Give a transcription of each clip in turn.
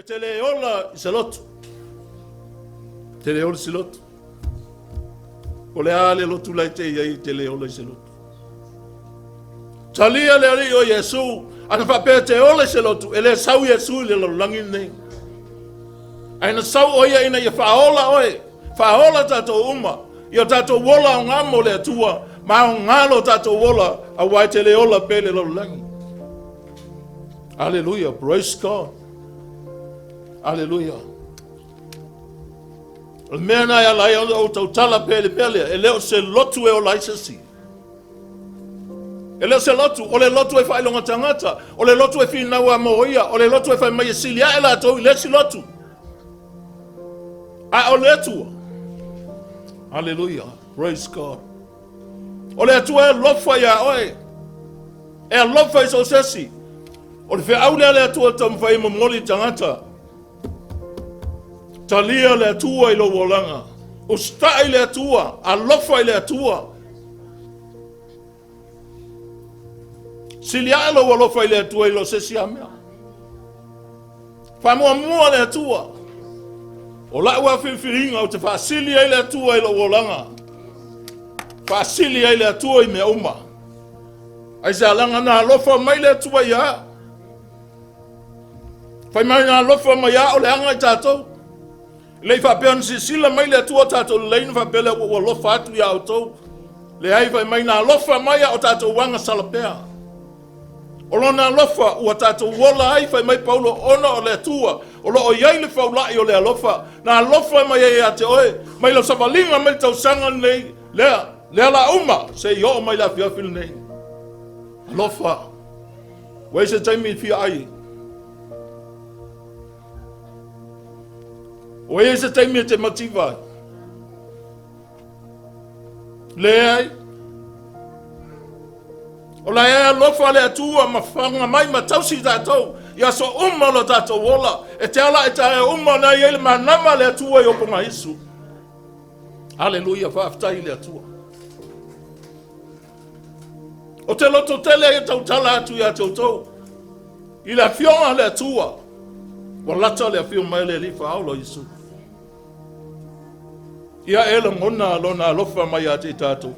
te le ola i se lotu. E te le ola i se lotu. O le a le lotu la e te i ai e te le ola i se lotu. Talia le Alii o Iesu, ana faapea e te ola i se lotu, e le sau Iesu i le lalolagi lenei. Ae na sau o ia ina ia faaola oe, faaola tatou uma, ia tatou ola aoga mo le Atua, ma aoga lo tatou ola, aua e te le ola pea i le lalolagi. Aleluia, praise God. Aleluia. O le mea na e ala ai ona ou tautala pea i le mea lea, e le o se lotu e ola ai se isi. E le o se lotu, o le lotu e faailoga tagata, o le lotu e finau a mo ia, o le lotu e fai mai e sili ae latou i le isi lotu. A o le Atua. Aleluia. Praise God. O le Atua e alofa iā oe. E alofa i so o se isi. O le feau lea a le Atua e taumafai e momoli i tagata. Talia le Atua i lou olaga. Usitai le Atua. Alofa i le Atua. Sili ae lou alofa i le Atua i lo se isi a mea. Faamuamua le Atua. O lau a filifiliga ou te faasili ai le Atua i lou olaga. Faasili ai le Atua i mea uma. Aisea leaga na alofa mai le Atua ia au. Fai mai na alofa mai ia o le aga i tatou. E le i faapea ona silasila mai le Atua tatou lelei ona faapea lea ua ou alofa atu ia outou. Leai, fai mai na alofa mai a o tatou agasala pea. O lona alofa ua tatou ola ai, fai mai Paulo, ona o le Atua o lo o i ai le faulai o le alofa, na alofa mai ai ia te oe, mai lau savaliga mai le tausaga lenei, lea, lea la uma, seia oo mai le afiafi lenei. Alofa. Ua i ai se taimi i fia ai. Ua i ai se taimi e te mativa ai. Leai. O la e alofa le Atua ma faga mai ma tausi i tatou i aso uma o lo tatou ola. E te ala e taeao uma ona e i ai le manama a le Atua i ou pogaisu. Aleluia, faafetai i le Atua. O te loto tele ai e tautala atu ia te outou i le afioga a le Atua. Ua lata le afio mai o le Alii Faaola o Iesu. Ia e lagona lona alofa mai ia te i tatou.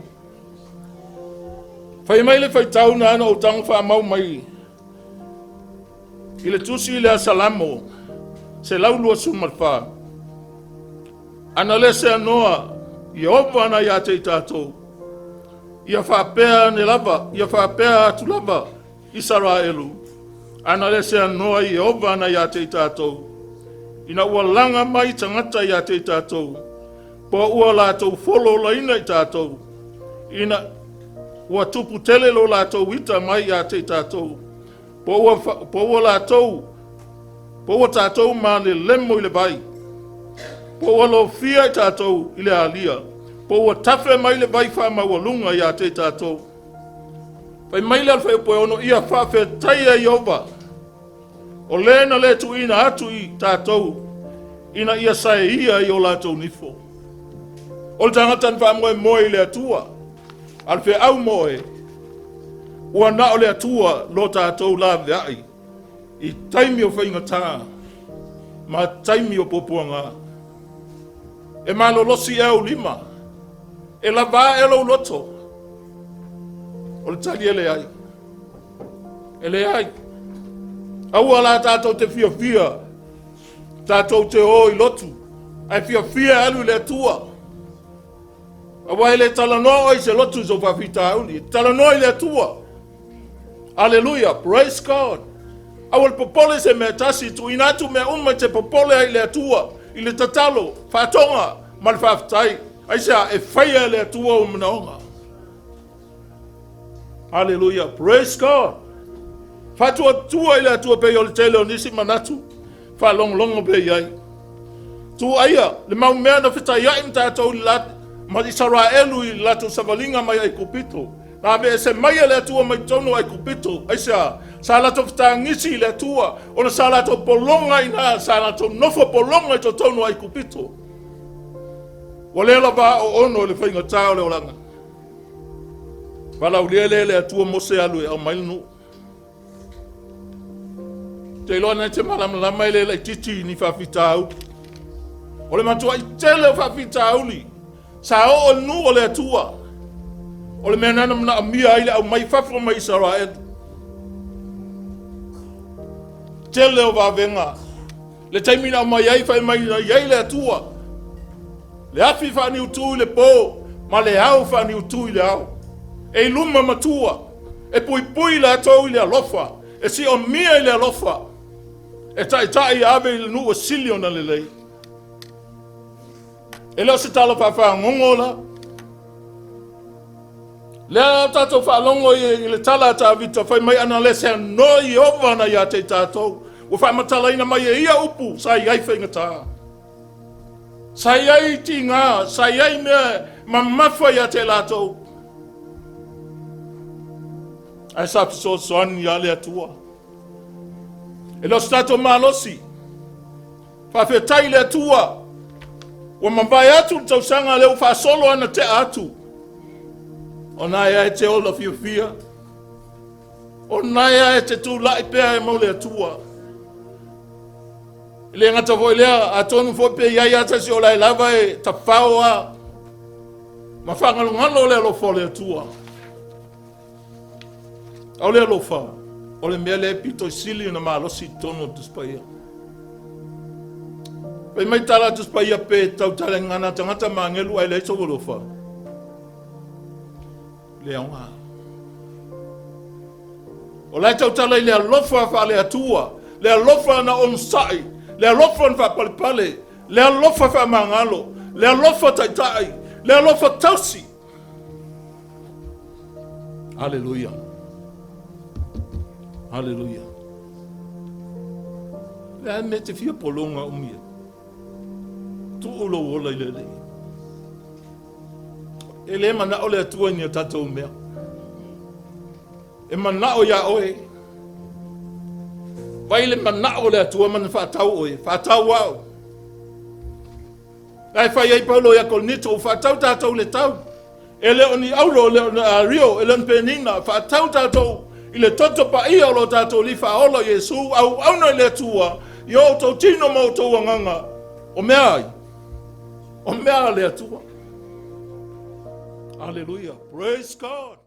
Fai mai le faitau na ana ou tago faamau mai i le tusi lea Salamo 124. Ana le seanoa Ieova ana ia te i tatou, ia faapea ane lava, ia faapea atu lava Isaraelu, ana le seanoa Ieova ana ia te i tatou, ina ua laga mai tagata ia te i tatou, po ua latou fololaina i tatou, ina ua tupu tele lo latou ita mai ia te i tatou, po ua latou, po ua tatou malelemo i le vai, po ua lofia i tatou i le alia, po ua tafe mai le vai faamaualuga ia te i tatou. Fai mai le fuaiupu e 6, ia faafetaia Ieova, o le na le tuuina atu i tatou ina ia saeia i o latou nifo. O le tagata na faamoemoe i le Atua, a le feau mo oe, ua na o le Atua lo tatou laveai i taimi o faigata ma taimi o puapuaga. E malolosi ea ou lima, e lava ea lou loto? O le tali e leai. E leai. Aua la tatou te fiafia, tatou te o i lotu, ae fiafia e alu i le Atua. Aua e le talanoa oe i se lotu i sou faafitauli, e talanoa i le Atua. Aleluia, praise God. Aua le popole se mea tasi, tuuina atu mea uma i te popole ai i le Atua, i le tatalo, faatoga ma le faafetai. Aisea? E faia e le Atua ou manaoga. Aleluia, praise God. Faatuatua i le Atua pei o le tele o nisi manatu faalogologo pea i ai. Tuaia le mau mea na fetaiai ma tatou i la, ma Isaraelu i le latou savaliga mai Aikupito. Na aveese mai e le Atua mai totonu o Aikupito. Aisea? Sa latou fetagisi i le Atua, ona sa latou pologa i ina, sa latou nofo pologa i totonu o Aikupito. Ua le lava aoono i le faigata o le olaga. Valaaulia lea e le Atua Mose alu e aumai le nuu. Te iloa na te malamalama e le laititi ni faafitauli. O le matuai tele o faafitauli sa oo i nuu o le Atua. O le mea na manaomia ai le aumai fafo mai Isaraelu. Tele o vavega. Le taimi na aumai ai fai mai na i ai le Atua. Le afi faaniutu i le po ma le ao faaniutu i le ao. E i luma matua, e puipui latou i le alofa, e siomia i le alofa, e taitai ave i le nuu e sili ona lelei. E le o se tala faafagogo la. Lea tatou faalogo i le tala a Tavita fai mai ana le seanoa Ieova na ia te i tatou. Ua faamatalaina mai e ia upu sa i ai faigata. Sa i ai tiga, sa i ai mea mamafa ia te latou. Ae sa fesoasoani ia le Atua. E le o se tatou malosi. Faafetai i le Atua. Ua mavae atu le tausaga lea ua faasolo ana tea atu. O na ea e te ola fiafia. O na ea e te tulai pea e mau le Atua. E le gata foi lea, atonu foi pe i ai lava tasi o lae lava e tafao a ma faagalogalo le alofa o le Atua. A o le alofa, o le mea lea e pito i sili ona malosi i totonu o le Tusi Paia. Fai mai tala a Tusi Paia pe tautala i gagana tagata ma agelu ae leai sou alofa. Le aoga. O la e tautala i le alofa faale-Atua, le alofa na onosai, le alofa na faapalepale, le alofa faamagalo, le alofa taitai, le alofa tausi. Aleluia. Aleluia. Le a me te fia polonga umia. Tuu lou ola i le Alii. E le manao le Atua i ni o tatou mea. E manao iā oe. Vai le manao o le Atua ma na faatau oe, faatau au. Ae fai ai Paulo ia Korinito, ua faatau tatou le tau. E le o ni auro, e le o ni ario, e le o ni penina, faatau tatou i le toto paia o lo tatou Alii Faaola Iesu, auauna i le Atua, i o outou tino ma outou agaga. O mea ai? O mea a le Atua. Aleluia. Praise God.